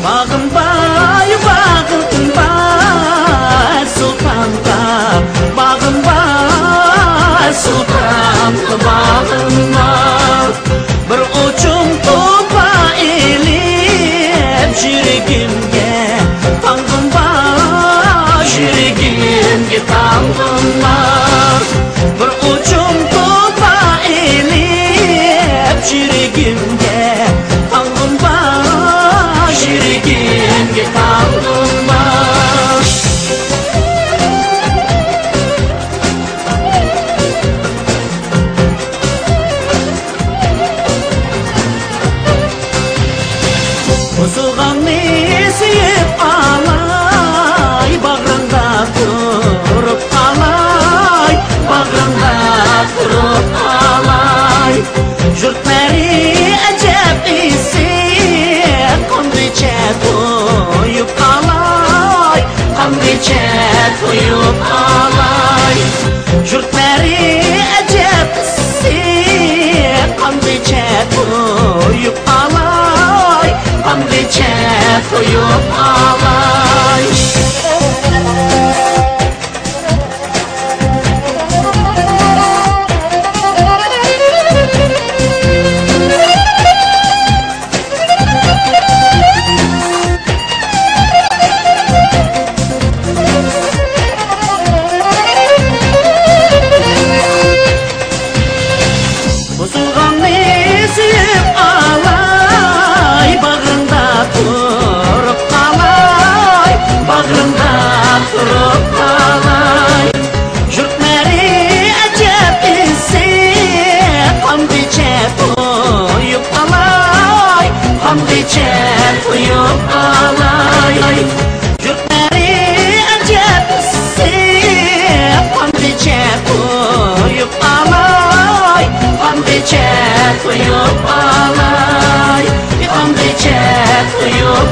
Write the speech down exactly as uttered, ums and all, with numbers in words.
باغىم بار، باغىم بار، سۇلتانغا باغىم بار، سۇلتانغا باغىم بار. بىر ئوچۇم توپا ئېلىپ، يۈرىكىمگە تاڭغىم بار، يۈرىكىمگە تاڭغىم بار. بىر ئوچۇم توپا ئېلىپ، يۈرىكىمگە تاڭغىم بار، يۈرىكىمگە تاڭغىم بار. بۇزۇلغاننى سۆيۈپ ئالاي، باغرىڭدا تۇرۇپ قالاي، باغرىڭدا تۇرۇپ قالاي. يۇرتلىرى ئەجەب ئىسسىق، قانغىچە تويۇپ قالاي، قانغىچە تويۇپ قالاي. يۇرتلىرى ئەجەب ئىسسىق، قانغىچە تويۇپ قالاي، قانغىچە تويۇپ قالاي. بۇزۇلغاننى سۆيۈپ ئالاي، باغرىڭدا تۇرۇپ قالاي، باغرىڭدا تۇرۇپ قالاي. يۇرتلىرى ئەجەب ئىسسىق، قانغىچە تويۇپ قالاي، قانغىچە تويۇپ قالاي. يۇرتلىرى ئەجەب ئىسسىق، قانغىچە تويۇپ قالاي، قانغىچە تويۇپ قالاي، قانغىچە تويۇپ